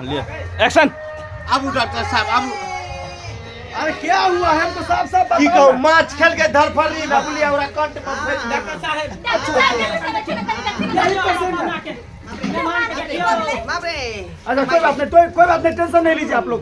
लिए एक्शन। आबू डॉक्टर साहब, आबू। अरे क्या हुआ है हमको साफ साफ की बताओ। कहू, माछ खेल के धरफड़ी बबुलिया ओरा कंठ पर फैल गेल। डॉक्टर साहेब। डॉक्टर साहब, देखिए ना, तनी देखिए ना। यही पेशेंट है। मेहमान के देखियो। बाप रे। अच्छा कोई बात नहीं, कोई कोई बात नहीं, टेंशन नहीं लीजिए आप लोग।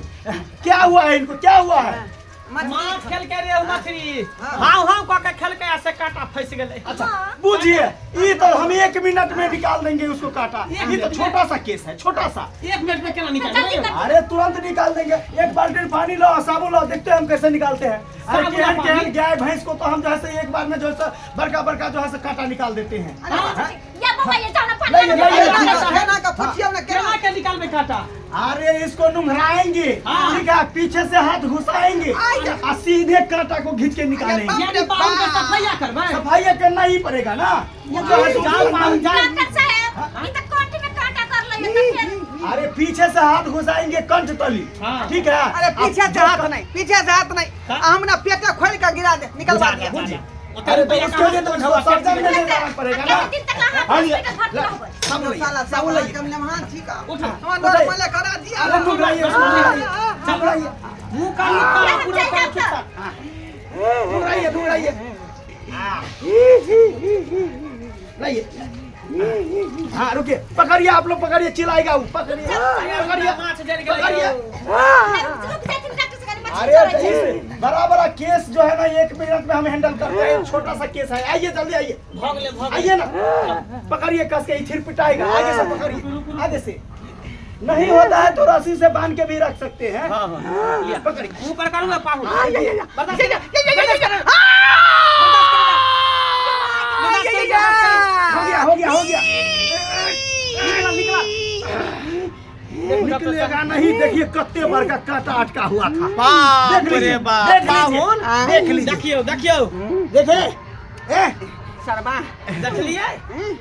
क्या हुआ है इनको, क्या हुआ है? माछ खेल के रे मछली हाँ हाँ कह के खेल के ऐसे कांटा फंस गेलै। अच्छा बुझिए, ये तो हम 1 मिनट में निकाल देंगे उसको काटा। ये तो छोटा सा केस है, छोटा सा। 1 मिनट में केना निकाल जल्दी देबै? कर। अरे तुरंत निकाल देंगे। एक बाल्टी पानी लो, साबुन लो, देखते हैं हम कैसे निकालते हैं। अरे साबुन केहन और केहन पानी? गाय भैंस को तो हम जो है से एक बार में जो है से बड़का बड़का जो है से कांटा निकाल देते हैं। या बाबा, ये जाओ ना पानी। नहीं, नहीं, नहीं, केना केना के पुछियौ ने केना केना के निकालबै कांटा? अरे इसको नुंघराएंगे, हाँ। ठीक है, पीछे से हाथ घुसाएंगे आय। और सीधे कांटा को खींच के निकालेंगे। बाप रे यानी पाहुन के बाप। सफाइया करबै? सफाई करना ही पड़ेगा ना, वो जो है सो जाओ पाहुन जाओ। डॉक्टर साहब, ई त कंठ में कांटा कर लइए त फेर अरे पीछे से हाथ घुसाएंगे कंठ तली, हाँ। ठीक है। अरे पीछे से हाथ नहीं, पीछे से हाथ नहीं, हाँ? हम ना पेट खोल के गिरा दे, निकलवा दिया। बुझी। अरे तो उसके लिए तो उसको सर्जन में ले जाना पड़ेगा ना। दिन तक अहाँ हाँ जी, हॉस्पिटल भर्ती रहबै। साबुन लाइए, साला साबुन लाइए। कम लम्हा ठीक है। उठो। हमरा डर पहले करा दिया। अरे नुंघराइए उसको, नुंघराइए, नुंघराइए, मुंह का निकाल पूरा चल कर डॉक्टर। नुंघराइए, नुंघराइए। लाइए, हाँ रुकिए, पकड़िए आप लोग, पकड़िए, चिल्लाएगा वो, पकड़िए, पकड़िए, माछ जरि गेलै। पकड़िए। रुक जाथिन डॉक्टर साहब, मछली अरे चोरै छै। इस बड़ा बड़ा केस जो है ना 1 मिनट में हम हैंडल करते हैं, छोटा सा केस है। आइए जल्दी आइए। भऽ गेलै, भऽ गेलै। आइए ना, पकड़िए कस के, फिर पिटाएगा। आगे से पकड़िए, आगे से नहीं होता है तो रस्सी से बांध के भी रख सकते हैं। हाँ हाँ, पकड़िए। ऊपर करू पाहुन। बर्दाश्त ये, ये, ये, ये, ये, बर्दाश्त करू, बर्दाश्त करू। हो गया, हो गया, हो गया। निकला निकला। निकलेगा नहीं, देखिए कत्ते बड़का कांटा अटका हुआ था। बाप देख लीजिए, रे बाप। देख लीजिए, पाहुन देख लीजिए, देखियौ देखियौ। देखे ए सरबा देखलियै?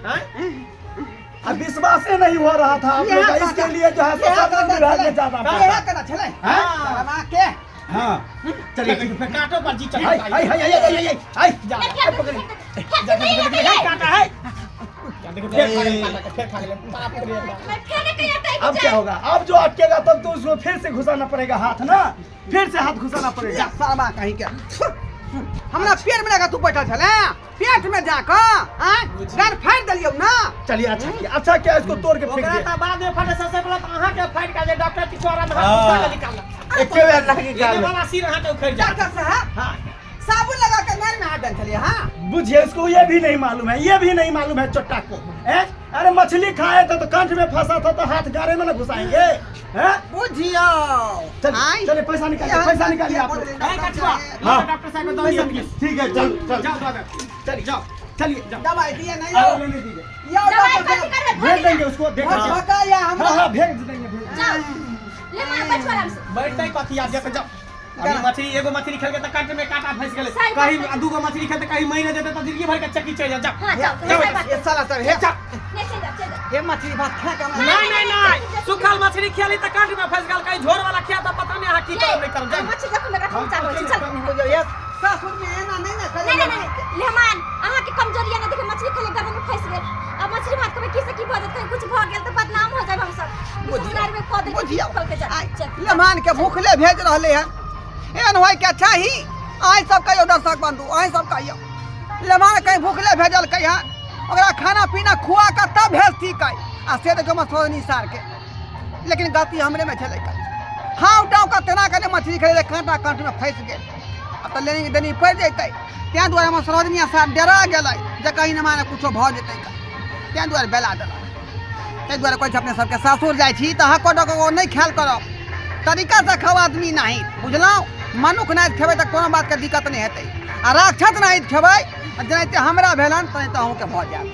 हाँ? अब विश्वास ही नहीं हो रहा था आप लोग का, इसके लिए जो है यहाँ सदन विभाग में जाना पड़ा। यहाँ केना छलै? हाँ? सरबा के हाँ चलिए। फेर कांटो पर जी चढ़ हाय हाय हाय हाय हाय हाय हाय जा। देखिए, देखिए, है कांटा है। देखो फेर खा गेलै कांटा के, फेर खा गेलै। बाप रे बाप। मैं फेर के अटैक अब क्या होगा? अब जो अटकेगा तब तो उसमें फिर से घुसाना पड़ेगा हाथ ना, फिर से हाथ घुसाना पड़ेगा। सरबा कहीं के हमरा पेट में लगा तू बैठल छले, पेट में जाकऽ आँय गान फाड़ि देलियौ ना। चलिए अच्छा किया, अच्छा किया, इसको तोड़ के फेंक ओकरा दिया। तऽ बाद में फटे, सबसे पहले तऽ अहाँके फाटि के जे डॉक्टर पिछवाड़ा में हाथ घुसा के निकाललक। एके बेर लागि एने गेल। वाला सिर अहाँके उखड़ि जायत। डॉक्टर साहब, हाँ। साबुन लगा के गान में हाथ देने छलियै। हाँ बुझिए इसको ये भी नहीं मालूम है, ये भी नहीं मालूम है चट्टा को हैं? अरे मछली खाए थे तो कंठ में फंसा था तो हाथ गारे में ना घुसाएंगे हैं? बुझियौ। चलिए आँय। चलिए, पैसा निकालिए, पैसा निकालिए आप लोग। ए कछुआ, हाँ। डॉक्टर साहब के दऽ पैसा दिअ। निकालिए। ठीक है, चल चल जाओ दऽ दे। चलिए जाओ, चलिए जाओ। दवाई दिए नहीं अरे यौ। लेने दीजिए। यौ दवाई डॉक्टर कथी साहब, करबै? भेज देंगे उसको, देख भऽ लीजिए। भकाया हमरा। हाँ हाँ, भेज देंगे, भेज देंगे। जाओ ले मां, बैठो आराम से। बैठतै कथी आब जेतै जाओ। अभी मछली एगो मछली खेलके तऽ कंठ में कांटा फंसि गेलै। सही बात कहीं है। दूगो मछली खेलते कहीं मरि जेतै तऽ जिंदगी भर के चक्की चलि जायत। जाओ। हां जाओ, सही बात। ये साला सब हे नहीं, चल जाओ, चल जाओ। हे मछली भात खा के हमरा नहीं नहीं नहीं, सूखल मछली खेली तऽ कंठ में फंसि गेल, कहीं झोर वाला खिया तऽ पता नहीं अहाँ की करब नहि करब। ले, जाओ। मछली रखू ने, रखू, चालू छै, चल। बुझियौ, ये सासुर में एना नहीं ने नहीं नहीं नहीं मेहमान, अहाँ के कमजोरी है ना, देखे मछली खेले गर्दन में फंस गेल। अब मछली भात खेबै की से की भऽ जेतै, कहीं कुछ भऽ गेल तऽ बदनाम हो जाब हम सब। ससुराल में कऽ देलकै, बुझियौ। खोल के जा चल। मेहमान के भूखले भेज रहले हन, एहन होय के चाही। अहीं सब कहियौ दर्शक बंधु, अहीं सब कहियौ, मेहमान कहीं भूखले भेजलकै हन? ओकरा खाना पीना खुआ कऽ तब भेजती कै। आ से देखियौ हमर सरोजनी सारके, लेकिन गलती हमरे में छलै कै। हाँ उठाउ कऽ तेना कऽ मछली खेलै काँटा कंठ में फँसि गेल, आब तऽ लेनी देनी पड़ि जेतै। ताहि दुआरे हमर सरोजनी सार डरा गेलै जे कहीं ने माने कुछो भऽ जेतै कै, ताहि दुआरे बेला देलक। ताहि दुआरे कहै छै अपने सबके सासुर जाइ छी तऽ हको डको नहि खायल करब, तरीकासँ खाउ आदमी नहीं, बुझलहुँ? मनुख नहि खेबै तऽ कोनो बातके दिक्कत नहि हेतै, आ राक्षस नहि खेबै जेनाहिते हमरा भेलन तेनाहिते अहूँके भऽ जायत।